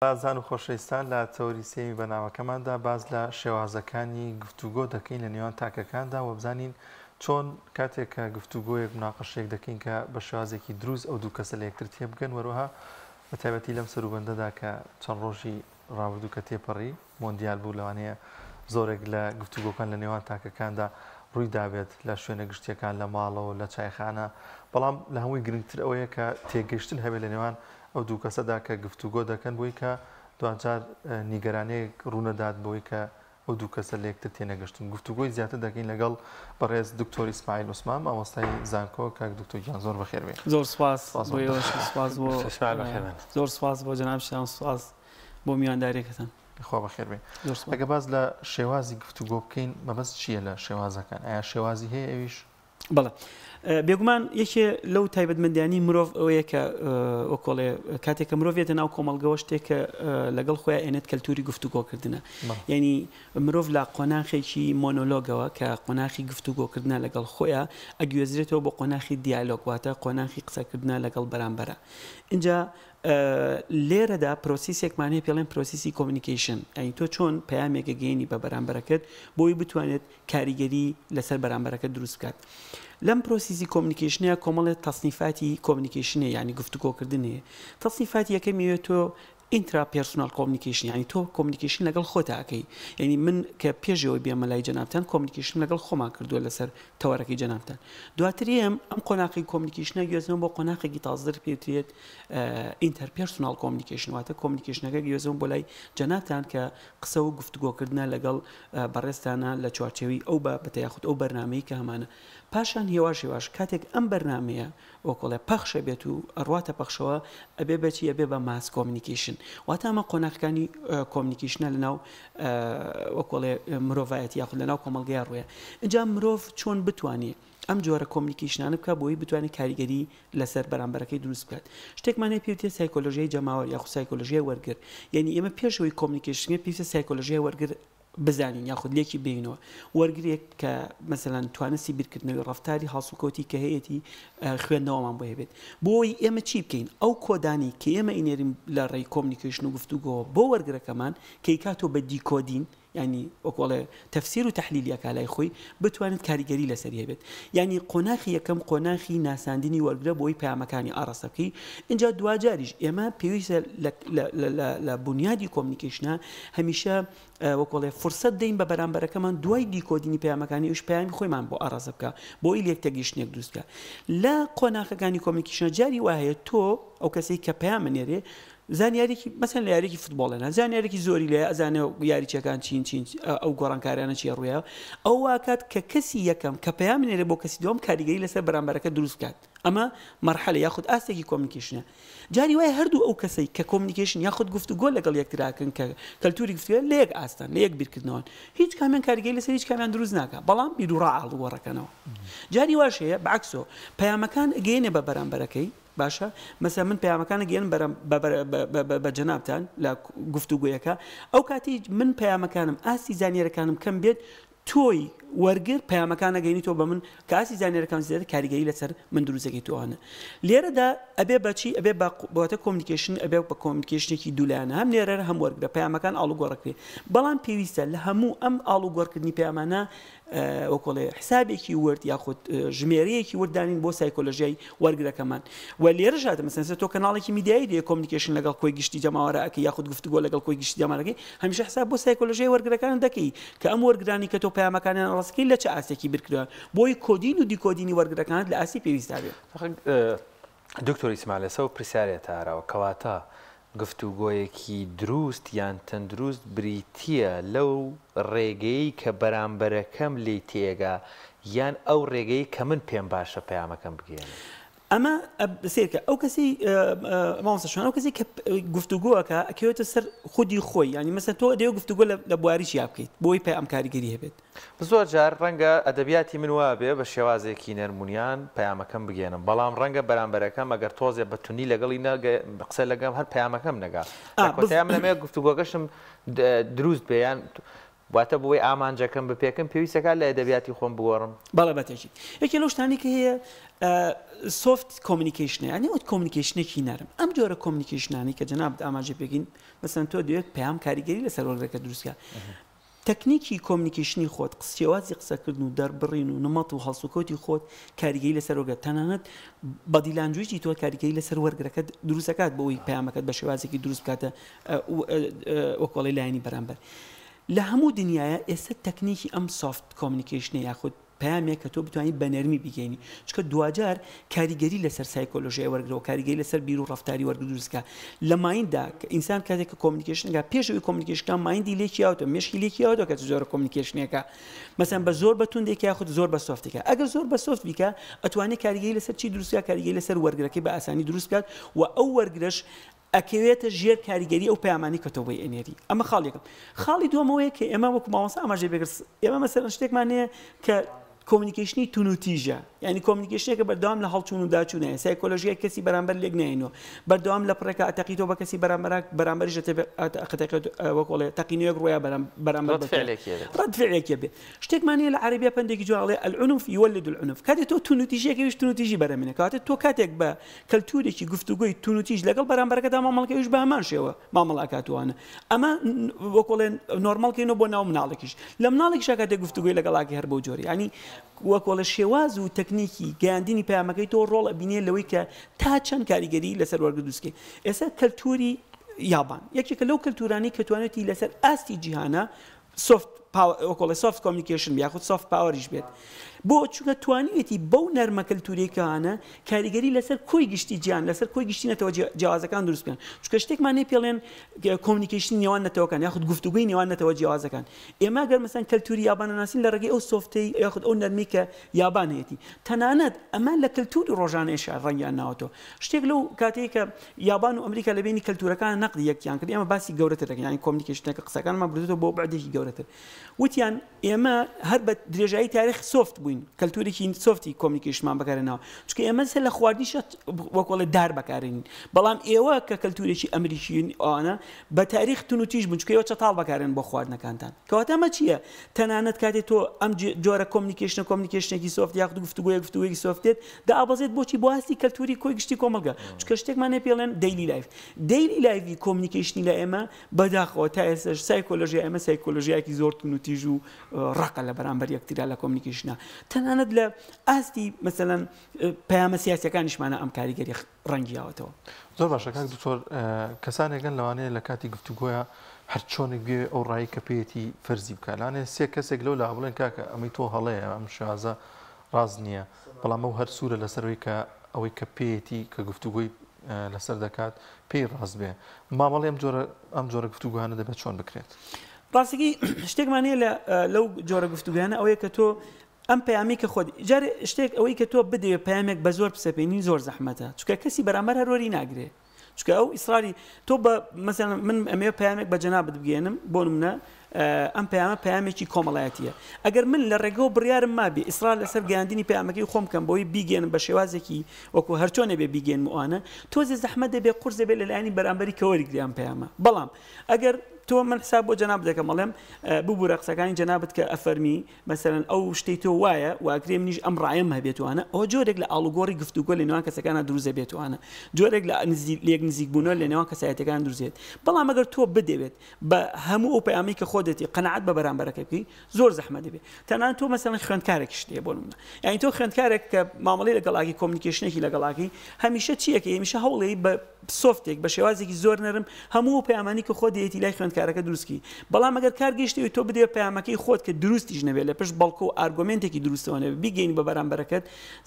ئازیزان و خۆشەویستان لە تەوەری سێیەمی بەرنامەکەماندا باس لە شێوازەکانی گفتوگۆ دەکەین لە نێوان تاکەکاندا و بزانین چۆن کاتێک کە گفتوگۆیەک مناقەشەیەک دەکەین کە بە شێوازێکی دروست ئەو دوو کەسە لە یەکتر تێبگەن وەروەها بە تایبەتی لەم سەروبەندەدا کە چەند ڕۆژی ڕابردوو کە تێپەڕی مۆندیال بوو لەوانەیە زۆرێک لە گفتوگۆکان لە نێوان تاکەکاندا ڕووی دابێت لە شوێنە گشتیەکان لە ماڵەوە لە چایخانە بەڵام لە هەمووی گرنگتر ئەوەیە کە تێگەیشتن هەبێت لە نێوان ئەو دوو کەسەدا کە گفتوگۆ دەکەن بۆی کە دواجار نیگەرانیەک ڕوونەدات بەوەی کە ئەو دوو کەسە لە یەکتر تێنەگەشتون. گفتوگۆی زیاتر دەکەین لەگەڵ بەڕێز دکتۆر ئیسماعیل عوسمان مامۆستای زانکۆ. کاک دکتۆر گیان زۆر بەخێر بێی. زۆر سوپاس بۆ ئێوەش و سوپاس بۆ دکتۆر ئیسماعیل بەخێر بێن. زۆر سوپاس بۆ جەنابشتان سوپاس بۆ میوانداریەکەتان. خوا بەخێر بێی. زۆر سوپاس. ئەگەر باس لە شێوازی گفتوگۆ بکەین مەبەست چییە لە شێوازەکان؟ ئایا شێوازی هەیە ئەویش؟ بەڵێ بێگومان یەکێ لەو تایبەتمەندیانی مرۆڤ ئەوەیە کە وەکۆڵێ کاتێک کە مرۆڤ یەتە ناو کۆمەڵگەوە شتێک کە لەگەڵ خۆیان ئێنێت کەلتوری گفتوگۆکردنە یعنی مرۆڤ لە قۆناخێکی مۆنۆلۆگەوە کە قۆناخی گفتوگۆکردە لەگەڵ خۆیان ئەگوێزرێتەوە بۆ قۆناخی دیالۆگ واتە قۆناخی قسەکردە لەگەڵ بەرامبەرە اینجا لێرەدا پرۆسیسێکمان هەیە پێڵێن پرۆسیسی communication یعنی تۆ چۆن پەیامێکە گەینی بە بەرامبەرەکەت بۆی بتوانێت کاریگەری لەسەر بەرامبەرەکە دروست بکات. لەم پرۆسیسی communication ە کۆمەڵێ تەسنیفاتی communication هەیە یانی گفتوگۆکردن هەیە. تەسنیفاتی یەکەمی ئەوەیە تۆ intrapersonal communication یانی تۆ communication لەگەڵ خۆتا ئەکەی یانی من کە پێش ئەوەی بێمە لای جەنابتان communication م لەگەڵ خۆما کردووە لەسەر تەوەرەکەی جەنابتان. دواتر یەم ئەم قۆناخی communication ە گوێزنەوە بۆ قۆناخێکی تازەتر پێ وترێت interpersonal communication واتە communication ەکە گوێزەوە بۆ لای جەنابتان کە قسە و گفتوگۆکردنە لەگەڵ بەڕێزتانە لە چوارچێوەی ئەو بابەتە یاخود ئەو بەرنامەی کە هەمانە. پاشان هێواش هێواش کاتێک ئەم بەرنامەیە وەکۆڵێ پەخش ئەبێت و ئەڕواتە پەخشەوە ئەبێ بە چی؟ ئەبێ بە mass communication. واتە ئەمە قۆناغەکانی communication ە لەناو وەکۆڵێ مرۆڤایەتی یاخود لەناو کۆمەڵگەیا ڕوویە. ئینجا مرۆڤ چۆن بتوانێ ئەم جۆرە communication انە بکات بۆی بتوانێت کاریگەری لەسەر بەرامبەرەکەی دروست بکات. شتێکمان هەیە پێی وترێت سایکۆلۆژیای جەماوەر یاخود سایکۆلۆژیای وەرگر. یانی ئێمە پێش ئەوەی communication بکەین پێویستە سایکۆلۆژیای وەرگر بزانین یاخود لێکی بێینەوە. وەرگرێک کە مەسەلەن توانستی بیرکردنەوەی ڕەفتاری هەڵسوکەوتی کە هەیەتی خوێندنەوەمان بۆ هەبێت. بۆ ئەوەی ئێمە چی بکەین؟ ئەو کۆدانەی کە ئێمە ئەینێرین لە ڕێی communication و گفتوگۆوە بۆ وەرگرەکەمان کە ئەیکاتەوە بە decoding یانی وەکو ئەڵێ تەفسیر و تەحلیلی ئەکا لای خۆی بتوانێت کاریگەری لەسەری هەبێت یانی قۆناخی یەکەم قۆناخی ناساندنی وەرگرە بۆی پەیامەکانی ئاڕاستە بکەی ئینجا دواجاریش ئێمە پێویستە لە بونیادی communication ا هەمیشە وەکو ئەڵێ فرسەت دەین بە بەرامبەرەکەمان دوای decoding ی پەیامەکانی ئەوش پەیامی خۆیمان بۆ ئاڕاستە بکا بۆی لێک تێگەیشتنێک دروست بکا لە قۆناخەکانی communication ا جاری وا هەیە تۆ ئەو کەسەی کە پەیامە نێرێ زانیاریکی مەسەن لە یاریکی فوتبۆڵێنا زانیاریکی زۆری لێ ئەزانێ یاریچەکان چین چین ئەو گۆڕانکاریانە چیە ڕوویە ئەو واکات کە کەسی یەکەم کە پەیام نێرێ بۆ کەسی دووەم کاریگەری لەسەر بەرامبەرەکە دروست بکات ئەمە مەرحەلە یاخود ئاستێکی communication ە جاری وایە هەردوو ئەو کەسەی کە communication یاخود گفتوگۆ لەگەڵ یەکتراکن کە کەلتوری گفتوگۆ لە یەک ئاستان لە یەک بیرکردنەوەن هیچ کامیان کاریگەری لەسەر هیچ کامیان دروست ناکا بەڵام بیروڕا ئاڵوگۆڕەکەنەوە جاری واش هەیە بەعەکسۆ پەیامەکان ئەگەیەنێ بە بەرامبەرەکەی باشە مەسەلەن من پەیامەکان ئەگەیەنم بەرام بە جەنابتان لە گفتوگۆیەکە ئەو کاتی من پەیامەکانم ئاستی زانیارەکانم کەم بێت تۆی وەرگر پەیامەکان ئەگەینیتەوە بە من کە ئاستی زانیارەکان زیاتر کاریگەری لەسەر من دروستەکەی تۆ لێرەدا ئەبێ بەچی ئەبێ بە بۆتە communication ئەبێ بە communication ێکی دوولایەنە هەم نێرەر هەم وەرگرە پەیامەکان ئاڵوگۆڕەکرێ بەڵام پێویستە لە هەموو ئەم ئاڵوگۆڕکردنی پەیامانە وەکۆڵێ حسابێکی ورد یاخود ژمێرەیەکی ورد دانین بۆ سایکۆلۆژیای وەرگرەکەمان و لێرەش هاتە مەسەلەن تۆ کەناڵێکی میدیایی دێ communication لەگەڵ کۆی گشتی جەماوەرە ئەکەی یاخود گفتوگۆ لەگەڵ کۆی گشتی جەماوەرەکەی هەمیشە حساب بۆ سایکۆلۆژیای وەرگرەکان دەکەی کە ئەم وەرگرانی کە تۆ پەیامەکانیان ڕاستەکەی لە چ ئاستێکی بیرکردەوە بۆی coding و decoding ی وەرگرەکانت لە ئاستی پێویستدا بێ. دکتۆر ئیسماعیل لەسەر پرسیارێتە ئاراوە کەواتە گفتوگۆیەکی دروست یان تەندروست بریتییە لەو ڕێگەیەی کە بەرامبەرەکەم لێی تێگا یان ئەو ڕێگەیەی کە من پێم باشە پەیامەکەم بگەیەنم؟ ئەمە سەیرکە ئەو کەسەی مامۆستا شوان ئەو کەسەی کە گفتوگۆ ئەکا ئەکەوێتە سەر خودی خۆی یانی مەسەلەن تۆ دەیەوێت گفتوگۆ لە بواری چیا بکەیت بۆی پەیام کاریگەری هەبێت؟ زۆر جار ڕەنگە ئەدەبیاتی من وابێ بە شێوازێکی نەرمونیان پەیامەکەم بگەیەنم، بەڵام ڕەنگە بەرامبەرەکەم ئەگەر تۆزێ بە توندی لەگەڵی قسە لەگەم هەر پەیامەکەم نەگا. لە کۆتاییا من ئەمەوێ گفتوگۆکەشم دروست بێ یان واتە بۆی ئامانجەکەم بپێکم پێویستە کات لە ئەدەبیاتی خۆم بگۆڕم. بەڵێ بە تەئکید. یەکێ لەو شتانەی کە هەیە soft communication ە یانی ئەوە communication ێکی نەرم. ئەم جۆرە communication انەی کە جەنابت ئاماژەی پێکردین مەسەلەن تۆ دەیەوێت پەیام کاریگەری لەسەر وەرگرەکە دروست کە تەکنیکی communication ی خۆت، شێوازی قسەکردن و دەربڕین و نمەط و هەڵسوکەوتی خۆت کاریگەری لەسەر وەرگرە، تەنانەت body language ی تۆ کاریگەری لەسەر وەرگرەکەت دروست ئەکات بۆ ئەوەی پەیامەکەت بە شێوازێکی دروست بکاتە وەکۆڵی لایەنی بەرامبەر. لە هەموو دنیایا ئێستا تەکنیکی ئەم soft communication ە یاخود پەیامێک کە تۆ بتوانیت بە نەرمی بیگەینی چونکە دواجار کاریگەری لەسەر سایکۆلۆژیای وەرگرەوە کاریگەری لەسەر بیر و ڕەفتاری وەرگر دروست کە لە mind دا کە ئینسان کاتێک کە communication ئەکا پێش ئەوەی communication کا mind ی لێکیاوتەوە مێشکی لێکیاوتەوە کە چ جۆرە communication ێکە مەسەن بە زۆر بە توندێک یاخود زۆر بە soft ێکە ئەگەر زۆر بە soft بیکە ئەتوانێت کاریگەری لەسەر چی دروست بکات کاریگەری لەسەر وەرگرەکەی بە ئاسانی دروست بکات و ئەو وەرگرەش ئەکەوێتە ژێر کاریگەری ئەو پەیامانەی کە تۆ بۆی ئەنێری. ئەمە خاڵی یەکەم. خاڵی دووەم ئەوەیە کە ئێمە وەکو مامۆستا ئاماژەی پێکرد ئێمە مەسەلەن شتێکمان هەیە کە communication ی تونوتیژە یعنی communication ێکە بەردەوام لە هەڵچوون و داچوونە سایکۆلۆژیای کەسی بەرامبەر لێک ناینەوە بەردەوام لە پڕێکە ئەتەقیتەوە بە کەسی بەرامبەر بەرامبەریش وەکۆڵێ تەقینەوەک ڕۆیا بەرامبەر ڕەد فعلێکی بێ شتێکمان هەیە لە عەرەبیە پەندێکی جوان ئەڵێ العنف یولد العنف کاتێ تۆ تونوتیژیەکە ویش تونوتیژی بەرەمێنە کاتێ تۆ کاتێک بە کەلتورێکی گفتوگۆی تونوتیژ لەگەڵ بەرامبەرەکەدا مامەڵەکە ئەویش بە هەمان شێوە مامەڵە ئەکات وانە ئەمە وەکۆڵێن نۆرماڵ کەینەوە بۆ ناو مناڵێکیش لە مناڵێکیشا کاتێک گفتوگۆی لەگەڵ ئاکەی هەر بەو جۆرە یانی وەکۆڵێ شێواز و تەکنیکی گەیاندنی پەیامەکەی تۆ ڕۆڵ ئەبینێ لەوەی کە تا چەند کاریگەری لەسەر وەرگر دروست کەی ئێستا کەلتوری یابان یەکێکە لەو کەلتورانەی کە توانێتی لەسەر ئاستی جیهانە soft وەکۆڵێ soft communication یاخود soft power یش بێت بۆ چونکە توانیویەتی بەو نەرمە کەلتوریەکانە کاریگەری لەسەر کۆی گشتی جیان لەسەر کۆی گشتی نەتەوە جیاوازەکان دروست بکەن چونکە شتێکمان هەیە پێڵێن communication نێوان نەتەوەکان یاخود گفتوگۆی نێوان نەتەوە جیاوازەکان ئێمە گەر مەسەن کەلتوری یابان ناسین لە ڕێگەی ئەو soft ەی یاخود ئەو نەرمی کە یابان هەیەتی تەنانەت ئەمە لە کەلتوری ڕۆژانەیشا ڕەنگیان ناوەتەوە شتێک لەو کاتەی کە یابان و ئەمریکا لە بینی کەلتورەکان نەقدی یەکیان کرد ئێمە باسی گەورەتر دەکەین یانی communication ەکە قسەکانمان بردوێتەوە بۆ بەعدێکی گەورەتر وتیان ئێمە هەر بە درێژایی تاریخ soft بووین کەلتورێکی soft ی communication مان بەکارهێناوە چونکە ئێمە سەر لە خواردنیش وەکۆڵێ دار بەکارێنین بەڵام ئێوە کە کەلتورێکی ئەمریکیین ئەوانە بە تاریخ تونوتیژ بوون چونکە ئێوە چەتاڵ بەکارێن بۆ خواردنەکانتان کەواتە ئەمە چییە تەنانەت کاتێ تۆ ئەم جۆرە communication ە communication ێکی soft یاخود گفتوگۆیە گفتوگۆیەکی soft دێت دابەزێت بۆچی بۆ ئاستی کەلتوری کۆی گشتی کۆمەڵگە چونکە شتێکمان هەیە پێڵێن daily life daily life ی communication ی لە ئێمە بەداخەوە تا ئێستاش سایکۆلۆژیای ئێمە سایکۆلۆژیایەکی زۆر توندوتیژ و ڕەقە لە بەرامبەر یەکترا لە communication ا تەنانەت لە ئاستی مەسەلەن پەیامە سیاسیەکانیشمانە ئەم کاریگەری ڕەنگی یاوەتەوە. زۆر باشە کاک دکتۆر کەسانێکن لەوانەیە لە کاتی گفتوگۆیا هەر چۆنێک بێ ئەو ڕای کە پێیەتی فەرزی بکە لەوانەیە سێ کەسێک لەو لا بڵێن کاکە ئەمەی تۆ هەڵەیە ئەم شێوازە ڕاست نییە بەڵام ئەو هەر سوورە لەسەر ئەوەی کە ئەوەی کە پێیەتی کە گفتوگۆی لەسەر دەکات پێی ڕاست بێ مامەڵی ئەم جۆرە ئەم جۆرە گفتوگۆیانە دەبێت چۆن بکرێت؟ ڕاستەکەی شتێکمان هەیە لە لەو جۆرە گفتوگۆیانە ئەوەیە کە تۆ ئەم پەیامی کە خۆت جارێ شتێک ئەوەی کە تۆ بدەوێ پەیامێک بە زۆر بسەپێنی زۆر زەحمەتە چونکە کەسی بەرامبەر هەر وەری ناگرێ چونکە ئەو ئیسراری تۆ بە مەسەلەن من ئەمەوێ پەیامێک بە جەنابت بگەیەنم بۆ نمونە ئەم پەیامە پەیامێکی کۆمەڵایەتیە ئەگەر من لە ڕێگەوە بڕیارم مابێ ئیسرار لەسەر گەیاندنی پەیامەکەی خۆم بکەم بۆی بیگەێنم بە شێوازێکی وەکو هەرچۆنێ بێ بیگەێنم ئەوانە تۆزێ زەحمەت دەبێ قورس دەبێت لە لایەنی بەرامبەری کە وەریگرێ ئەم پەیامە بەڵام ئەگەر تۆ من حساب بۆ جەناب دەکەم ئەڵێم ببورە قسەکانی جەنابت کە ئەفەرمی مەسەلەن ئەو شتەی تۆ وایە و ئەکرێ منیش ئەم ڕایەم هەبێت وانە ئەوە جۆرێک لە ئاڵوگۆڕی گفتوگۆ لە نێوان کەسەکانە دروست دەبێت وانە جۆرێک لە لێک نزیکبوونەوە لە نێوان کەسایەتەکان دروست دێت بەڵام ئەگەر تۆ بدەوێت بە هەموو ئەو پەیامەی کە خۆ دێتی قەناعەت بە بەرامبەرەکە بکەی زۆر زەحمەت دەبێت تەنانەت تۆ مەسەلەن خوێندکارێکیشت هەیە بۆ نمونە یعنی تۆ خوێندکارێک کە مامەڵەی لەگەڵاکی communication ێکی لەگەڵاکی هەمیشە چیەکەی هەمیشە هەوڵی بە soft ێک بە شێوازێکی زۆر نەرم هەموو ئەو پەیامانەی کە خۆت دەیەتی لای خوێندکارەکە دروست کەی بەڵام ئەگەر کار گەیشتەوەی تۆ بدەوێت پەیامەکەی خۆت کە دروستیش نەبێت لە پشت بەڵگە و argument ێکی دروستەوە نەبێت بیگەینی بە بەرامبەرەکەت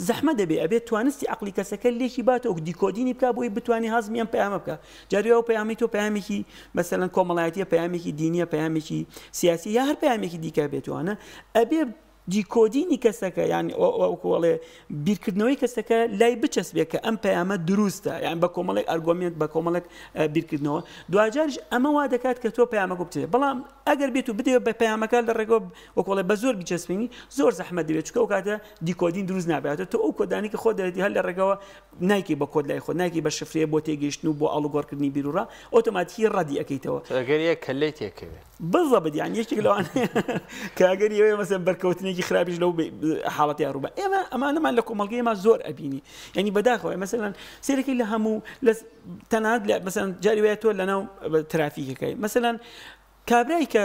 زەحمەت دەبێت ئەبێت توانستی عەقڵی کەسەکە لێکی باتەوە و decoding ی بکات بۆی بتوانێت هەزمی ئەم پەیامە بکات جاری وا ئەو پەیامەی تۆ پەیامێکی مەسەلەن کۆمەڵایەتیە پەیامێکی دینیە پەیامێکی سیاسی یا هەر پەیامێکی دیکە بێت وانە ئەبێ decoding ی کەسەکە یان وەکو ئەڵێ بیرکردنەوەی کەسەکە لای بچەسپێ کە ئەم پەیامە دروستە یان بە کۆمەڵێک argument بە کۆمەڵێک بیرکردنەوە دواجاریش ئەمە وا دەکات کە تۆ پەیامەکە بچێت بەڵام ئەگەر بێت و بدەوێت بە پەیامەکە لە ڕێگەوە وەکو ئەڵێ بە زۆر بیچەسپێنی زۆر زەحمەت دەبێت چونکە ئەو کاتە decoding دروست نابێت تۆ ئەو کۆدانی کە خۆت دەێتی هەر لە ڕێگەوە نایکەی بە کۆد لای خۆت نایکەی بە شفرەیە بۆ تێگەیشتن و بۆ ئاڵوگۆڕکردنی بیروڕا ئۆتۆماتیکی ڕەدی ئەکەیتەوە. ئەگەر یەک کەللەی تێکەوێت. بالضبط یعنی یەکێک لەوانەیە کە ئەگەری ئەوەیە مەسەن بەرکەوتنێکی خراپیش لەو حاڵەتیان ڕووبا. ئێمە ئەمانەمان لە کۆمەڵگەی ئێمە زۆر ئەبینی، یعنی بەداخەوە مەسەلەن سەیرەکەی لە هەموو لە تەنانەت لە مەسەلەن جاری وایە تۆ لەناو ترافیکەکەی مەسەلەن کابرای کە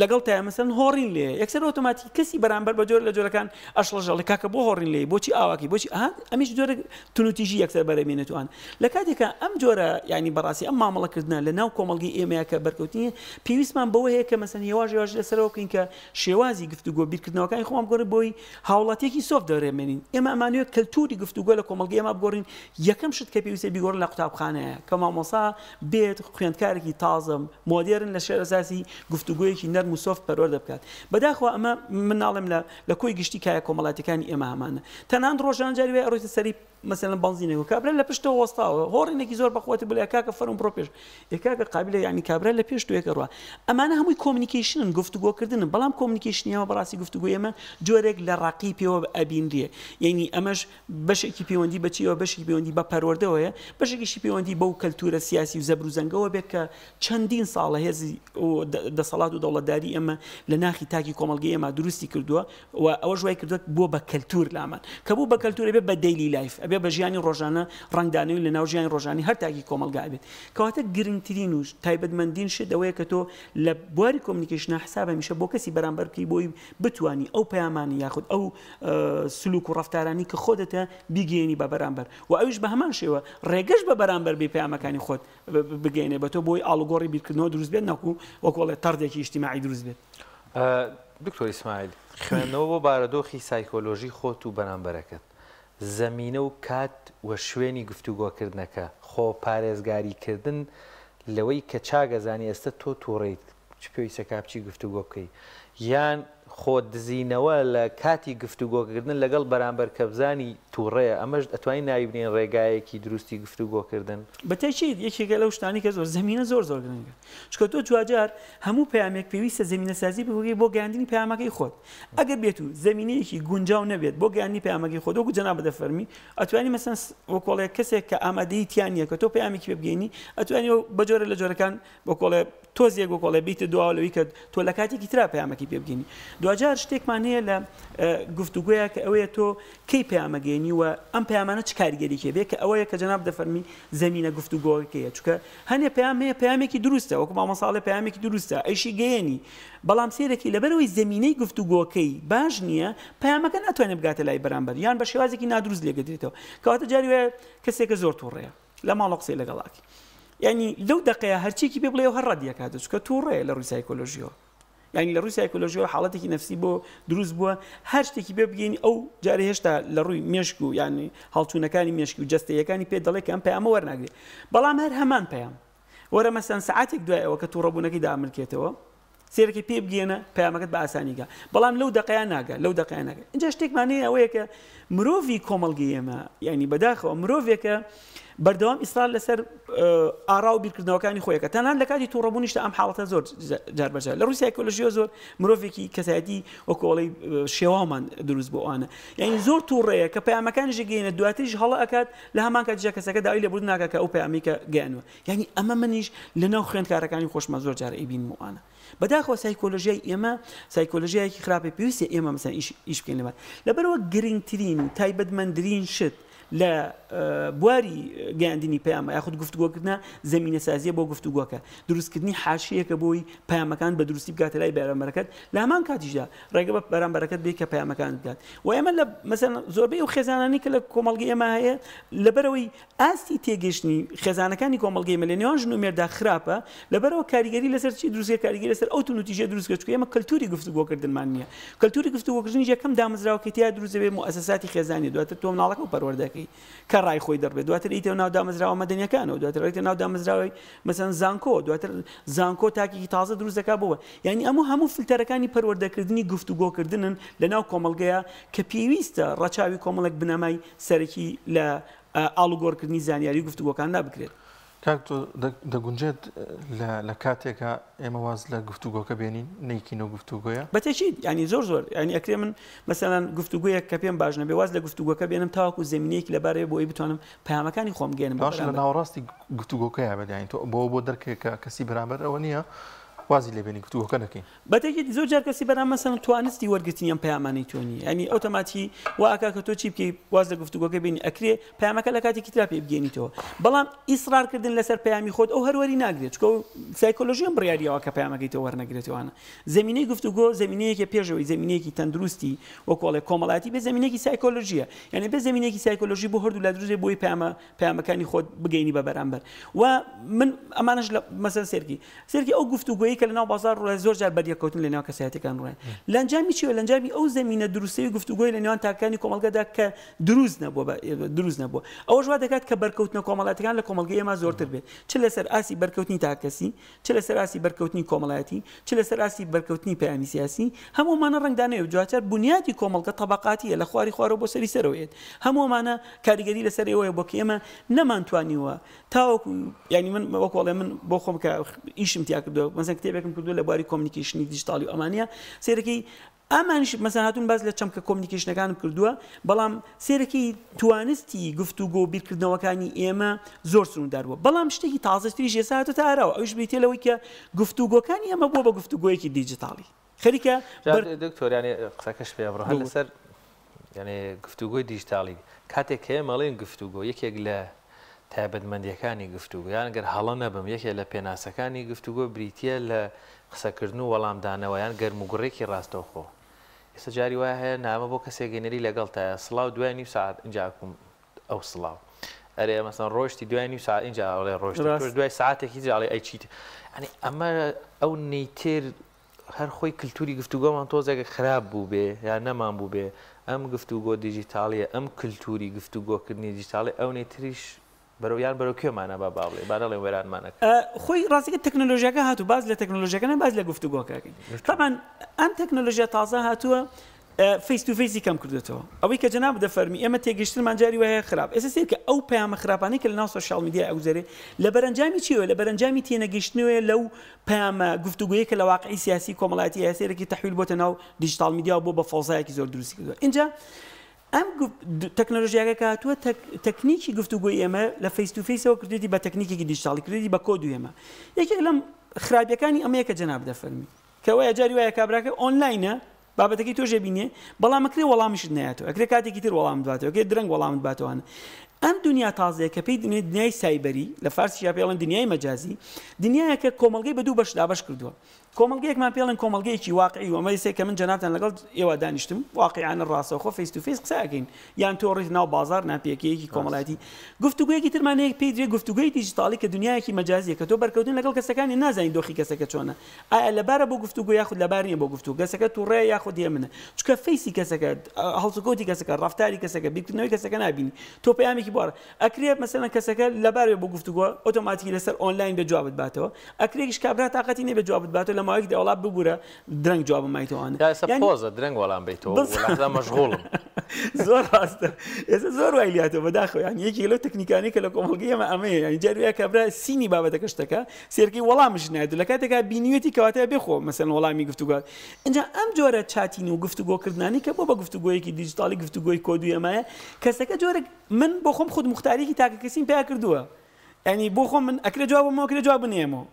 لەگەڵ تایە مەسەلەن هۆڕین لێ یەکسەر ئۆتۆماتیک کەسی بەرامبەر بە جۆر لە جۆرەکان ئەشڵەژەڵێ کاکە بۆ هۆڕین لێی بۆچی ئاواکی بۆچی ئەها ئەمیش جۆرێک تونوتیژی یەکسەر بەرەمێنێت وان لە کاتێکا ئەم جۆرە یعنی بەڕاستی ئەم مامەڵەکردنە لە ناو کۆمەڵگەی ئێمەیە کە بەرکەوتنی پێویستمان بەوە هەیە کە مەسەن هێواش هێواش لەسەرەوە بکەین کە شێوازی گفتوگۆ بیرکردنەوەکانی خۆمان بگۆڕین بۆی هاوڵاتیەکی soft دەرێمێنین. ئێمە ئەمانەوێت کەلتوری گفتوگۆ لە کۆمەڵگەی ئێمە بگۆڕین، یەکەم شت کە پێویستە بیگۆڕین لە قوتابخانەیە کە مامۆسا بێت خوێندکارێکی تازە مۆدێرن لە شێر ئەساسی گفتوگۆیەکی نەرم و soft پەروەردە بکات. بەداخەوە ئەمە من ناڵێم لە لە کۆی گشتی کایە کۆمەڵاتیەکانی ئێمە هەمانە. تەنانەت ڕۆژانە جاری وایە ئەڕۆیتە سەری مەسەلەن بەنزینێک و کابرا لە پشتەوە وەستاوە هۆڕینێکی زۆر بەخوەتی بڵێ کاکە فەرم بڕۆ پێش ئێ کاکە قابلە یعنی کابرا لە پێش تۆیەکە ڕوا ئەمانە هەمووی communication ن گفتوگۆکردنن بەڵام communication ی ئێمە بەڕاستی گفتوگۆی ئێمە جۆرێک لە ڕقی پێوە ئەبینرێ یعنی ئەمەش بەشێکی پەیوەندی بە چیەوە بەشێکی پەیوەندی بە پەروەردەوەیە بەشێکیشی پەیوەندی بەو کەلتورە سیاسی و زەبر و زەنگەوە بێت کە چەندین ساڵە هێزی دەسەڵات و دەوڵەتداری ئێمە لە ناخی تاکی کۆمەڵگەی ئێمە دروستی کردووە و ئەوەش وای کردووە بووە بە کەلتور لامان. کە بوو بە کەلتور ئەبێ بە daily life، ئەبێ بە ژیانی ڕۆژانە، ڕەنگدانەوەی لە ناو ژیانی ڕۆژانەی هەر تاکی کۆمەڵگا ئەبێت. کەواتە گرنگترین و تایبەتمەندین شت ئەوەیە کە تۆ لە بواری communication ا حساب هەمیشە بۆ کەسی بەرامبەر بکەی بۆی بتوانی ئەو پەیامانەی یاخود ئەو سلوک و ڕەفتارانەی کە خۆتەتە بیگەیەنی بە بەرامبەر و ئەویش بە هەمان شێوە ڕێگەش بە بەرامبەر بێ پەیامەکانی خۆت بگەیەنێ بە تۆ بۆی ئاڵوگۆڕی بیرکردنەوە دروست بێت نەکو وەکۆڵێ تەڕدێکی ئیجتیماعی دروست بێت. دکتۆر ئیسماعیل، خوێندنەوە بۆ بارودۆخی سایکۆلۆژی خۆت و بەرامبەرەکەت، زەمینە و کات و شوێنی گفتوگۆکردنەکە، خۆ پارێزگاریکردن لەوەی کە چاک ئەزانی ئێستە تۆ توڕەیت چ پێویستە کا بچی گفتوگۆ بکەی، یان خۆ دزینەوە لە کاتی گفتوگۆکردن لەگەڵ بەرامبەر کە بزانی توڕەیە، ئەمەش ئەتوانی ناوی بنێین ڕێگایەکی دروستی گفتوگۆکردن؟ بە تەئکید یەکێکە لەو شتانەی کە زۆر زەمینە زۆر زۆر گرنگە. چونکە تۆ دواجار هەموو پەیامێک پێویستە زەمینەسازی بکەی بۆ گەیاندنی پەیامەکەی خۆت. ئەگەر بێت و زەمینەیەکی گونجاو نەبێت بۆ گەیاندنی پەیامەکەی خۆت، وەکو جەنابت دەفەرمی، ئەتوانی مەسەن وەکۆڵێ کەسێک کە ئامادەیی تیا نییە کە تۆ پەیامێکی پێ بگەینی، ئەتوانی بە جۆرە لە جۆرەکان وەکۆڵێ تۆزێک وەکۆڵێ بیتە دواوە لەوەی کە تۆ لە کاتێکی ترا پەیامەکەی پێ بگەینی. دواجار شتێکمان هەیە لە گفتوگۆیە کە ئەوەیە تۆ کەی پەیامەگەینی و ئەم پەیامانە چ کاریگەریی هەبێ کە ئەوەیە کە جەنابت دەفەرمی زەمینە گفتوگۆکەیە. چونکە هەنێ پەیام هەیە پەیامێکی دروستە وەکو مامۆستا ئەڵێ پەیامێکی دروستە ئەیشی گەیەنی بەڵام سەیرەکی لەبەرئەوەی زەمینەی گفتوگۆکەی باش نییە پەیامەکە ناتوانێت بگاتە لای بەرامبەر یان بە شێوازێکی نادروست لێگەدرێتەوە کەواتە جاری وایە کەسێکە زۆر تووڕەیە لە ماڵەوە قسەی لەگەڵ ئەکەی یعنی لەو دەقەیە هەرچیەکی پێ بڵێ هەر ڕەدی ئەکاتەوە چونکە تووڕەیە لە ڕووی سایکۆلۆژیەوە یانی لە ڕووی سایکۆلۆژیەوە حاڵەتێکی نەفسی بۆ دروست بووە هەر شتێکی پێ بگەینی ئەو جارێ هێشتا لە ڕووی مێشک و یانی هەڵچوونەکانی مێشکی و جەستەیەکانی پێ دەڵێ کە ئەم پەیامە وەرناگرێ بەڵام هەر هەمان پەیام وەرە مەسەن سەعاتێک دوای ئەوە کە تووڕەبوونەکەی دامرکێتەوە سێرەکەی پێ بگەێنە پەیامەکەت بە ئاسانیگە بەڵام لەو دەقەیان ناگە لەو دەقەیان ناگە اینجا شتێکمان هەیە ئەوەیە کە مرۆڤی کۆمەڵگەی ئێمە یعنی بەداخەوە مرۆڤێکە بەردەوام ئیسرار لەسەر ئارا و بیرکردنەوەکانی خۆیەکە تەنانەت لە کاتی تووڕەبوونیشدا ئەم حاڵەتە زۆر جار بەجار لە ڕووی سایکۆلۆژیەوە زۆر مرۆڤێکی کەسایەتی وەکۆڵی شێواومان دروست بۆ ئەوانە یعنی زۆر تووڕەیە کە پەیامەکانیش گەینە دواتریش هەڵە ئەکات لە هەمان کاتیشدا کەسەکە داوای لێبوردن ناکات کە ئەو پەیامەی کە گەیانوە یعنی ئەمە منیش لەناو خوێندکارەکانی خۆشمە زۆر جار ئەیبینم ئەوانە بەداخەوە سایکۆلۆژیای ئێمە سایکۆلۆژیایەکی خراپە پێویستە ئێمە مەسەن ئیش ئیش بکەین لەبار لەبەرەوە گرنگترین و تایبەتمەندترین شت لە بواری گەیاندنی پەیامە یاخود گفتوگۆکردە زەمینەسازیە بۆ گفتوگۆکە دروستکردنی حاشیەکە بۆی پەیامەکان بە دروستی بگاتە لای بەرامبەرەکەت لە هەمان کاتیشدا ڕێگە بە بەرامبەرەکەت بێت کە پەیامەکان بگات و ئێمە لە مەسەن زۆربەی ئەو خێزانانی کە لە کۆمەڵگەی ئێمە هەیە لەبەرەوەی ئاستی تێگەیشتنی خێزانەکانی کۆمەڵگەی ئێمە لە نێوان ژن و مێرددا خراپە، لەبەرئەوە کاریگەری لەسەر چی دروست کرد؟ کاریگەری لەسەر ئەو توندوتیژیە دروست کرد، چونکە ئێمە کەلتوری گفتوگۆکردنمان نییە. کەلتوری گفتوگۆکردنیش یەکەم دامەزراوە کە تیا دروست دەبێت موئەسەساتی خێزانیە، دواتر تۆ مناڵەکە پەروەردە دەکەی کە ڕای خۆی دەربێت، دواتر ئیتە ناو دامەزراوە مەدەنیەکانەوە، دواتر ئیتە ناو دامەزراوەی مەسەن زانکۆ، دواتر زانکۆ تاکێکی تازە دروست دەکات بۆ یعنی ئەمە هەموو فلتەرەکانی پەروەردەکردنی گفتوگۆکردنن لە ناو کۆمەڵگەیە کە پێویستە ڕەچاوی کۆمەڵێک بنەمای سەرەکی لە ئاڵوگۆڕکردنی زانیاری و گفتوگۆکاندا بکرێت. کاک تۆ دەگونجێت لە کاتێکا ئێمە واز لە گفتوگۆکە بێنین نەیکینەوە گفتوگۆیە؟ بە تەئکید یانی زۆر زۆر یانی ئەکرێ من مەسەلەن گفتوگۆیەک کە پێم باش نەبێ واز لە گفتوگۆکە بێنم تاوەکو زەمینەیەکی لەبار هەبێ بۆ ئەوەی بتوانم پەیامەکانی خۆم بگەیەنم بە باش لە بەرامبەر. ناوەڕاستی گفتوگۆکەیا بێت یانی تۆ بۆ بۆ دەرکەوێت کە کەسی بەرامبەر ئەوە نییە. وازی لێ بێنین گفتوگۆکە نەکەین. بەتەکید زۆر جار کەسی بەرام مەسەلەن توانستی وەرگرتنی ئەم پەیامانەی تۆ نییە یانی ئۆتۆماتیکی وا ئەکا کە تۆ چی بکەی واز لە گفتوگۆکە بێنی ئەکرێ پەیامەکە لە کاتێکی ترا پێ بگەێنیتەوە بەڵام ئیسرار کردن لەسەر پەیامی خۆت ئەو هەروەری ناگرێت چکە سایکۆلۆژی ئەم بڕیاریەوە کە پەیامەکەی تۆ وەرنەگرێتەوانە زمینەی گفتوگۆ زمینەیەکی پێشەوەی زمینەیەکی تەندروستی وەکۆڵێ کۆمەڵایەتی بێ زمینێکی سایکۆلۆژیە یعنی بێ زمینێکی سایکۆلۆژی بۆ هەردوو لا دروست بۆی پەیامە پەیامەکانی خۆت بگەینی بە بەرامبەر و من ئەمانەش لە مەسەن سێرکی سێرکی ئەو گفتوگۆیی کە لەناو بازاڕ ڕووە زۆر جار بەریەککەوتن لە نێوان کەسایەتیەکان ڕووە لە ئەنجامی چیەوە لە ئەنجامی ئەو زەمینە دروستەی گفتوگۆی لە نێوان تاکەکانی کۆمەڵگەدا کە دروست نەبووە بە دروست نەبووە ئەوەش وا دەکات کە بەرکەوتنە کۆمەڵایەتیەکان لە کۆمەڵگەی ئێمە زۆرتر بێت چ لەسەر ئاستی بەرکەوتنی تاکەکەسی چ لەسەر ئاستی بەرکەوتنی کۆمەڵایەتی چ لەسەر ئاستی بەرکەوتنی پەیامی سیاسی، هەموو ئەمانە ڕەنگدانەوەی و دواجار بونیادی کۆمەڵگە تەبەقاتییە لە خواری خوارەوە بۆ سەری سەرەوە یەت. هەموو ئەمانە کاریگەری لەسەر ئێوەیە بۆ کە ئێمە نەمانتوانیوە تاوەکو یانی من وەکو ئەڵێ من بۆ خۆم کە ئیشم تیا کردووە مەسەن کتێبێکم کردووە لە بواری communication ی دیجیتاڵی و ئەمانە سەیرەکەی ئەمانیش مەسەن هاتوون باس لە چەمکە communication ەکانم کردووە بەڵام سێرەکی توانستی گفتوگۆ و بیرکردنەوەکانی ئێمە زۆر سنووردار بووە بەڵام شتێکی تازەتریش ئێستا هاتۆتە ئاراوە ئەویش بریتیە لەوەی کە گفتوگۆکانی ئێمە بووە بە گفتوگۆیەکی دیجیتاڵی خەریکە بەر دکتۆر یانی قسەکەش پێ بڕۆ هەر لەسەر یانی گفتوگۆی دیجیتاڵی کاتێک کە ئێمە ئەڵێین گفتوگۆ یەکێک لە تایبەتمەندییەکانی گفتوگۆ، یان گەر هەڵە نەبم یەکێ لە پێناسەکانی گفتوگۆ بریتییە لە قسەکردن و وەڵامدانەوە یان گەرموگوڕێکی ڕاستەوخۆ. ئێستا جاری وایە هەیە نامە بۆ کەسێک ئەنێری لەگەڵتایە سڵاو دوای نیو سەعات ئینجا ئەکوم ئەو سڵاو. ئەرێ مەسەن ڕۆشتی دوای نیو سەعات ئینجا ئەڵێ ڕۆشتی تۆش دوای سەعاتێک هیچ ئەڵێ ئەی چیت یانی ئەمە ئەو نەیتر هەر خۆی کلتوری گفتوگۆمان تۆزێک خراپ بووبێ یا نەمان بووبێ، ئەم گفتوگۆ دیجیتاڵیە، ئەم کلتوری گفتوگۆکردنی دیجیتاڵی ئەونەی تریش بەرەو یان بەرەو کوێمان ئەبا با بڵێ با نەڵێم وێرانمان ئەکا. خۆی ڕاستەکە تەکنۆلۆژیاکە هاتوو باس لە تەکنۆلۆژیاکە نا باس لە گفتوگۆکە ئەکەین تەبعەن ئەم تەکنۆلۆژیا تازە هاتووە face to face ی کەم کردوێتەوە ئەوەی کە جەنابت دەفەرمی ئێمە تێگەیشتنمان جاری وایە خراپ ئێستا سەیر کە ئەو پەیامە خراپانەی کە لەناو social media ئەگوزەرێ لە بەرەنجامی چیەوە لە بەرەنجامی تێنەگەیشتنەوەیە لەو پەیامە گفتوگۆیە کە لە واقعی سیاسی کۆمەڵایەتی هەیە سەیرەکی تەحویل بۆتە ناو digital media و بۆ بە فەوزایەکی زۆر دروستی کردووە ئینجا ئەم تەکنەلۆژیاکە کە هاتووە تەکنیکی گفتوگۆی ئێمە لە face to face ەوە کردێتی بە تەکنیکێکی دیجیتاڵی کردێتی بە کۆد و ئێمە یەکێک لەم خراپیەکانی ئەمەیە کە جەناب دەفەرمی کە وایە جاری وایە کابراکە ئۆنلاینە بابەتەکەی تۆش ئەبینێ بەڵام ئەکرێ وەڵامیشت نەیاتەوە ئەکرێ کاتێکی تر وەڵامت باتەوە ئەکرێ درەنگ وەڵامت باتەوە ئەم دنیا تازەیە کە پێی دنێ دنیای سایبەری لە فارسیشا پێڵێن دنیای مەجازی دنیایەکە کۆمەڵگەی بە دوو بەش دابەش کردووە کۆمەڵگەیەکمان پێڵێن کۆمەڵگەیەکی واقعی و ئەمە ئێستا کە من جەنابتان لەگەڵ ئێوە دانیشتم واقعیانە ڕاستەوخۆ face to face قسە ئەکەین یان تۆ ڕیت ناو بازاڕ نا پێکەیەکی کۆمەڵایەتی گفتوگۆیەکی ترمان هەیە پێی درێ گفتوگۆی دیجیتاڵی کە دنیایەکی مەجازیە کە تۆ بەرکەوتن لەگەڵ کەسەکانی نازانی دۆخی کەسەکە چۆنە ئایا لەبارە بۆ گفتوگۆ یاخود لەبار نییە بۆ گفتوگۆ؟ کەسەکە توڕەیە یاخود هێمنە؟ چونکە face ی کەسەکە، هەڵسوکەوتی کەسەکە، ڕەفتاری کەسەکە، بیرکردنەوەی کەسەکە نابینی. تۆ پەیامێکی بۆ ئەکرێ مەسەلەن کەسەکە لەبار بێ بۆ گفتوگۆ، ئۆتۆماتیکی لەسەر ئۆنلاین بێ جوابت باتەوە. ئەکرێکیش کابرا تاقەتی نەبێ جوابت باتەوە، لە ماوەیەکدا وەڵا ببورە درەنگ جوابم مایتەوە. تا ئێستا پۆزە درەنگ وەڵام بەیتەوە و لەحزە مەشغوڵم. زۆر ڕاستە. ئێستا زۆر وای لێهاتووە بەداخەوە. یانی یەکێک لەو تەکنیکانەی کە لە کۆمەڵگەی ئێمە ئەمەیە. یانی جاری وایە کابرا seen ی بابەتەکە شتەکە، سێرکەی وەڵامش نایەت لە کاتێکا بینیوێتی کەواتە بێ خۆ مەسەلەن وەڵامی گفتوگۆ ئینجا ئەم جۆرە chatting و گفتوگۆکردنانی کە بۆ بە گفتوگۆیەکی دیجیتاڵی گفتوگۆی کۆد و ئەمایە کەسەکە جۆرێک من بۆ خۆم خود موختاریەکی تاکەکەسیم پیا کردووە ینی بۆ خۆم من ئەکرێ جوابم ئەکرێ جواب نێمەوە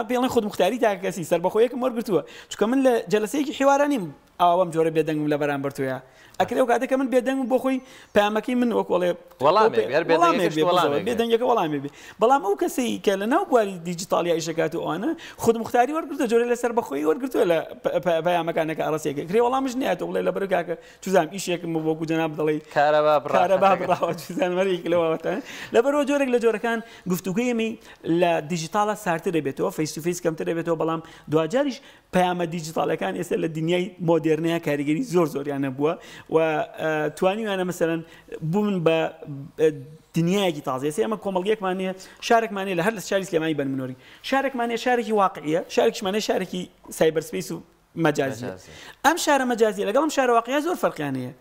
پێڵێن خود موختاری تاکەکەسی سەربەخۆیەکم وەرگرتووە چونکە من لە جەلەسەیەکی حیوارا نیم ئاوا بەم جۆرە بێدەنگم لە بەرامبەر تۆیا ئەکرێ ئەو کاتە کە من بێدەنگم بۆ خۆی پەیامەکەی من وەک وەڵێ وەڵامێک بێ، هەر وەڵامێک بێدەنگەکەش بێ، وەڵامێک بزەوە، بێ. بێدەنگەکە وەڵامێک بێ. بەڵام ئەو کەسەی کە لە ناو بواری دیجیتاڵیا ئیش ئەکات و ئەوانە خودموختاری وەرگرتووە جۆرێ لە سەربەخۆیی وەرگرتووە لە پەیامەکانە کە ئاڕاستەی ئەکرێ وەڵامش نەیاتەوە بڵێ لەبەر کاکە چوزانم ئیشێکم بوو وەکوو جەنابت دەڵێی کارەبا بڕا کارەبا خەتەکە. بڕاوە چوزانم هەر یەکێک لەو بابەتانە. لەبەرئەوە جۆرێک لە جۆرەکان گفتوگۆی ئێمەی لە دیجیتاڵا ساردتر ئەبێتەوە face to face کەمتر ئەبێتەوە بەڵام دواجاریش پەیامە دیجیتاڵەکان ئێستا لە دنیای مۆدێرنەیە کاریگەری زۆر زۆریان هەبووە و توانیویانە مەسەلەن بوون بە دنیایەکی تازە ئێستا ئێمە کۆمەڵگەیەکمان هەیە شارێکمان هەیە لە هەر لە شاری سلێمانی بەنمونۆری شارێکمان هەیە شارێکی واقعیە شارێکیشمان هەیە شارێکی cyber space و مەجازیە ئەم شارە مەجازیە لەگەڵ ئەم شارە واقعیە زۆر فەرقیان هەیە.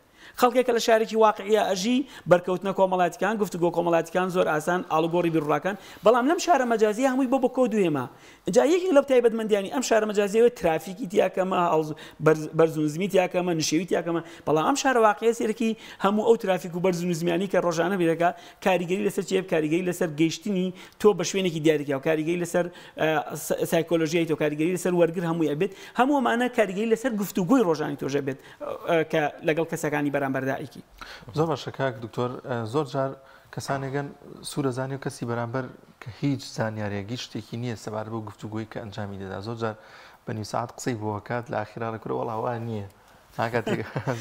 خەڵکێک کە لە شارێکی واقعییا ئەژی، بەرکەوتنە کۆمەڵایەتیکان، گفتوگۆ کۆمەڵایەتیکان زۆر ئاسان، ئاڵوگۆڕی بیروڕاکان، بەڵام لەم شارە مەجازییە هەمووی بۆ بە کۆد و هێما. جا یەکێک لەو تایبەتمەندیانی ئەم شارە مەجازییە ترافیکی تیا کەمە، بەرز و نزمی تیا کەمە، نشێوی تیا کەمە، بەڵام ئەم شارە واقعیە سەیرەکی هەموو ئەو ترافیک و بەرز و نزمیانەی کە ڕۆژانە بیرەکا کاریگەری لەسەر چی هەیە؟ کاریگەری لەسەر گەیشتنی تۆ بە شوێنێکی دیاریکراو، کاریگەری لەسەر سایکۆلۆژیای تۆ، کاریگەری لەسەر وەرگر هەمووی ئەبێت، هەموو ئەمانە کاریگەری لەسەر گفتوگۆی ڕۆژانی تۆش ئەبێت کە لەگەڵ کەسەکانی بەرامبەردا ئەیکی. زۆر باشە کاک دکتۆر، زۆر جار کەسانێک هەن سوورە زانی و کەسی بەرامبەر کە هیچ زانیاریەک هیچ شتێکی نییە سەبارەت بەو گفتوگۆی کە ئەنجامی دەدا زۆر جار بە نیو سەعات قسەی بۆ ئەکات لە ئاخیرا ئەڵێ کورە وەڵا وا نییە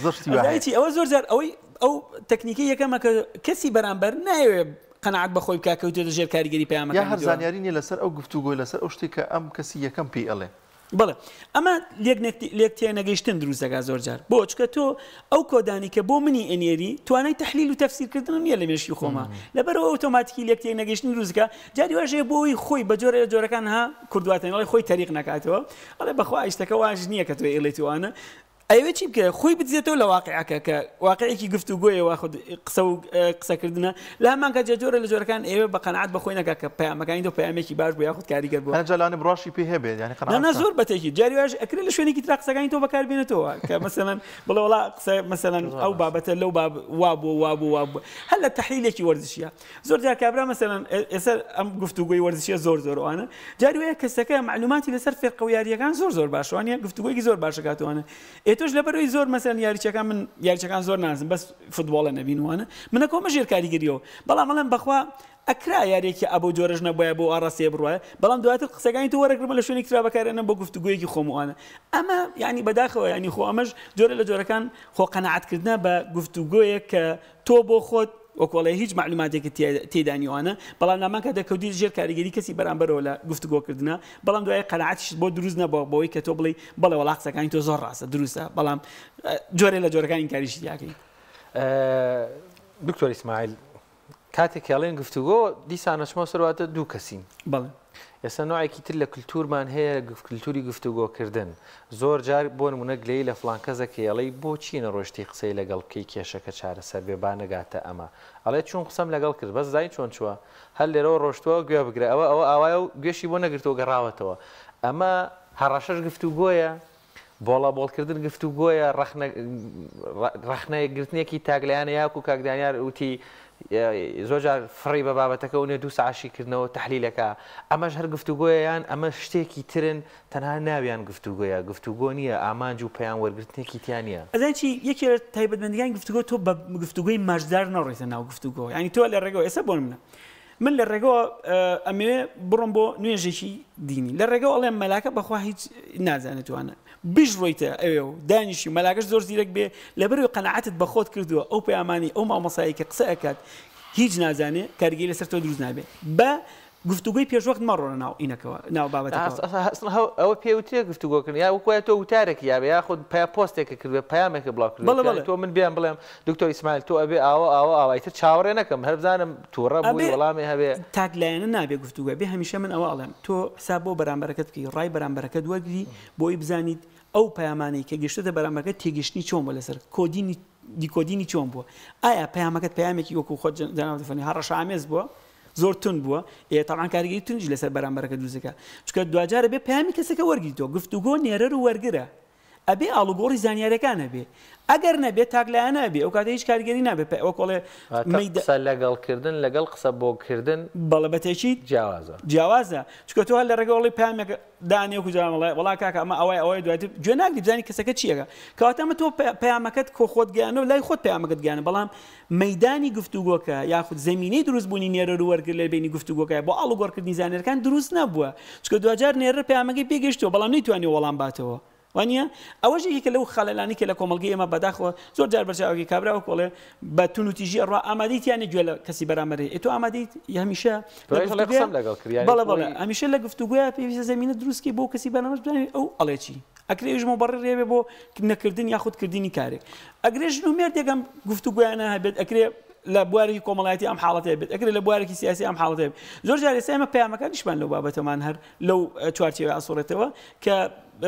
زۆر شتی وا هەیە. ئەوە زۆر جار ئەوەی ئەو تەکنیکەی یەکەمە کە کەسی بەرامبەر نایەوێ قەناعەت بە خۆی بکا کەوتوێتە ژێر کاریگەری پەیامەکانی یا هەر زانیاری نییە لەسەر ئەو گفتوگۆی لەسەر ئەو شتێک کە ئەم کەسی یەکەم پێی ئەڵێ. بەڵێ ئەمە لێک تێنەگەیشتن دروست دەکات زۆر جار بۆ چونکە تۆ ئەو کۆدانی کە بۆ منی ئەنێری توانای تەحلیل و تەفسیرکردنم نییە لە مێشکی خۆما لەبەرەوە ئۆتۆماتیکی لێک تێنەگەیشتن دروست دەکات جاری واش هەیە بۆ ئەوەی خۆی بە جۆرێ لە جۆرەکان ها کوردواتێن ئەڵێ خۆی تەریق نەکاتەوە ئەڵێ بەخوا شتەکە واش نییە کە تۆ ئەیڵێیت وانە ئەیەوێت چی بکە خۆی بدزێتەوە لە واقعەکە کە واقعێکی گفتوگۆیە واخود قسە و قسەکردنە لە هەمان کات جۆرە لە جۆرەکان ئێوە بە قەناعەت بە خۆی نەکا کە پەیامەکانی تۆ پەیامێکی باش بوو یاخود کاریگەر بووە. هەنجا لەوانەیە بڕواشی پێ هەبێت یانی قەناعەت نا نا زۆر بەتەکی جاری واش ئەکرێ لە شوێنێکی ترا قسەکانی تۆ بەکار بێنێتەوە کە مەسەلەن بڵێ وەڵا قسە مەسەلەن ئەو بابەتە لەو باب وا بووە وا بووە وا بووە هەر لە تەحلیلێکی وەرزشیە زۆر جار کابرا مەسەلەن ئێستا ئەم گفتوگۆی وەرزشیە زۆر زۆر ئەوانە جاری وایە کەسەکە معلوماتی لەسەر فێرقە و یاریەکان زۆر زۆر باشە وانە گفتوگۆیەکی زۆر باشە کاتوانە ئێ تۆش لەبەرەوەی زۆر مەسەلەن یاریچەکان من یاریچەکان زۆر نازم بەس فوتبۆڵە نەبینوانە منە کۆمە ژێر کاریگەریەوە بەڵام ئەڵێم بەخوا ئەکرا یاریەکی ئەبەو جۆرەش نەبوایە بۆ ئاڕاستەیە بڕوایە بەڵام دواتر قسەکانی تۆ وەرەگرمە لە شوێنێکی ترا بەکارێنم بۆ گفتوگۆیەکی خۆم وانە ئەمە یعنی بەداخەوە یعنی خۆ ئەمەش جۆرە لە جۆرەکان خۆ قەناعەتکردنە بە گفتوگۆیەک کە تۆ بۆ خۆت وەکو ئەڵێ هیچ مەعلوماتێکت تێدا نیە وانە بەڵام لامان کە دەکەوتیت ژێر کاریگەری کەسی بەرامبەرەوە لە گفتوگۆکردنا بەڵام دوای قەناعەتیشت بۆ دروست نەبووە بەوەی کە تۆ بڵێی بەڵێ وەڵا قسەکانی تۆ زۆر ڕاستە دروستە بەڵام جۆرێ لە جۆرەکان ئینکاریشی تیاکەی. دکتۆر ئیسماعیل کاتێک کە ئەڵێن گفتوگۆ دیسان ئەچمەوە سەر واتە دوو کەسین. بەڵێ. ئێستا نوعێکی تر لە کلتورمان هەیە کلتوری گفتوگۆکردن زۆر جار بۆ نمونە گلەیی لە فڵان کەس دەکەی ئەڵێی بۆچی نەڕۆشتی قسەی لەگەڵ بکەی کێشەکە چارەسەر بێ با نەگاتە ئەمە ئەڵێ چووم قسەم لەگەڵ کرد بەس زانی چۆن چووە هەر لێرەوە ڕۆشتووە گوێ بگرە ئەوە ئەوە ئاوایە و گوێشی بۆ نەگرتووە گەڕاوەتەوە ئەمە هەڕەشەش گفتوگۆیە بۆڵە بۆڵ کردن گفتوگۆیە، ڕەخنە ڕەخنە گرتنێکی تاکلایەنە یاکو کاک دانیار وتی زۆر جار فڕی بە بابەتەکە و نێ دوو سەعات شیکردنەوە تەحلیلەکە ئەمەش هەر گفتوگۆیە یان ئەمە شتێکی ترن تەنها ناویان گفتوگۆیە گفتوگۆ نییە ئامانج و پەیام وەرگرتنێکی تیا نییە. ئەزانی چی یەکێ لە تایبەتمەندیەکانی گفتوگۆ تۆ بە گفتوگۆی مەرجدار نەڕۆیتە ناو گفتوگۆ یانی تۆ لە ڕێگەوە ئێستا بۆ نمونە من لە ڕێگەوە ئەمەوێ بڕۆم بۆ نوێژێکی دینی لە ڕێگەوە ئەڵێم مەلاکە بەخوا هیچ نازانێت توانە بیش ڕۆیتە ئەوێ و دانیشی مەلاکەش زۆر زیرەک بێ لەبەرەوەی قەناعەتت بە خۆت کردووە ئەو پەیامانی ئەو مامۆسایی کە قسە ئەکات هیچ نازانێ کاریگەری لەسەر تۆ دروست نابێ بە گفتوگۆی پێشوەخت مەڕۆنە ناو ئینەکەوە ناو بابەتەکەوە. ئەسڵەن ئەوە پێ وترێ گفتوگۆکردن یا وەکو وایە تۆ وتارێکی یابێ یاخود پیا پۆستێکت کردبێ پەیامێکت بڵاو کردبێ بەڵێ بەڵێ. تۆ من بێم بڵێم دکتۆر ئیسماعیل تۆ ئەبێ ئاوا ئاوا ئاوا ئیتر چاوەڕێ نەکەم هەر بزانم توڕە بووی ئەبێ وەڵامێ هەبێ. تاک لایەنە نابێ گفتوگۆ ئەبێ هەمیشە من ئەوە ئەڵێم تۆ حساب بۆ بەرامبەرەکەت بکەی ڕای بەرامبەرەکەت وەرگری بۆی بزانیت ئەو پەیامانەی کە گەشتۆتە بەرامبەرەکەت تێگەشتنی چۆن بووە لەسەر کۆدینی decoding ی چۆن بووە ئایا پەیامەکەت پەیامێکی وەکو خۆت جەنابت دەفەرمی هەڕەشەئامێز بووە زۆر توند بووە ئێ تەبعەن کاریگەری توندیش لەسەر بەرامبەرەکە دروست دەکات چونکە دواجار ئەبێ پەیامی کەسەکە وەرگریتەوە گفتوگۆ نێرەر و وەرگرە ئەبێ ئاڵوگۆڕی زانیاریەکان هەبێ ئەگەر نەبێ تاکلایەنە ئەبێ ئەو کاتە هیچ کاریگەری نابێ پە وەک ئەڵێ واتە مەیدە قسە لەگەڵ کردن لەگەڵ قسە بۆ کردن بەڵێ بە تەئکید جیاوازە. جیاوازە چونکە تۆ هەر لە ڕێگەوە ئەڵێی پەیامێک دانێ وەکو جاران ئەڵێ وەڵا کاکە ئەمە ئەوای ئەوای دواتر گوێ ناگری بزانی کەسەکە چی ئەکا کەواتە ئەمە تۆ پەیامەکەت کۆ خۆت گەیاندەوە لای خۆت پەیامەکەت گەیاندە بەڵام مەیدانی گفتوگۆکە یاخود زەمینەی دروستبوونی نێرەر و وەرگر لە بەینی گفتوگۆکە بۆ ئاڵوگۆڕکردنی زانیاریەکان دروست نەبووە چونکە دواجار نێرەر پەیامەکەی پێگەیشتووە بەڵام نەیتوانیوە وەڵام باتەوە وانیە؟ ئەوەش یەکێکە لەو خەلەلانەی کە لە کۆمەڵگەی ئێمە بەداخەوە زۆر جار بەرچاوەکەی کابرا وەکو ئەڵێ بە توندوتیژی ئەڕوا ئامادەیت یان گوێ لە کەسی بەرامبەر هەیە ئێ تۆ ئامادەیت هەمیشە لە دوایش ئەڵێ گفتوگۆیا قسەم لەگەڵ کرد یانی بەڵێ بەڵێ خۆی هەمیشە لە گفتوگۆیا پێویستە زەمینە دروست کەی بۆ کەسی بەرامبەر بزانێت ئەو ئەڵێ چی ئەکرێ ئەویش موبەڕڕ هەبێ بۆ نەکردن یاخود کردنی کارێک ئەگرێ ژن و مێردێک ئەم گفتوگۆیانە هەبێت ئەکرێ لە بوارێکی کۆمەڵایەتی ئەم حاڵەتە هەبێت ئەکرێ لە بوارێکی سیاسی ئەم حاڵەتە هەبێت زۆر جار ئێستا ئێمە پەیامەکانیشمان لەو بابەتەمان هەر لەو چوارچێوە ئەسوڕێتەوە کە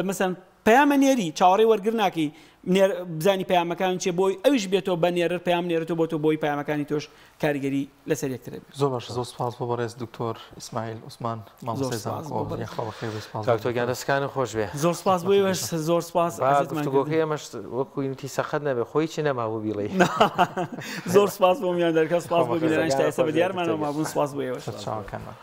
مەسەن پەیامە نێری چاوەڕێی وەرگر ناکەی بزانی پەیامەکان چیە بۆی ئەویش بێتەوە بە نێرەر پەیام نێرێتەوە بۆ تۆ بۆی پەیامەکانی تۆش کاریگەری لەسەر یەکتر بێت. زۆر باشە زۆر سپاس بۆ بەڕێز دکتۆر ئیسماعیل عوسمان مامۆستای زانکۆ یاخوا بەخێر بێی سپاس دکتۆر گیان دەستەکانت خۆش بێ. زۆر سپاس بۆ ئێوەش زۆر سپاس با گفتوگۆکەی ئێمەش وەکو وتی سەقەت نەبێ خۆ هیچی نەمابوو بیڵێی. زۆر سپاس بۆ میواندارەکە سپاس بۆ بینەرانیش تا ئێستا بە دیارمانەوە مابوون سپاس بۆ ئێوەش. سەرچاوەکانمان.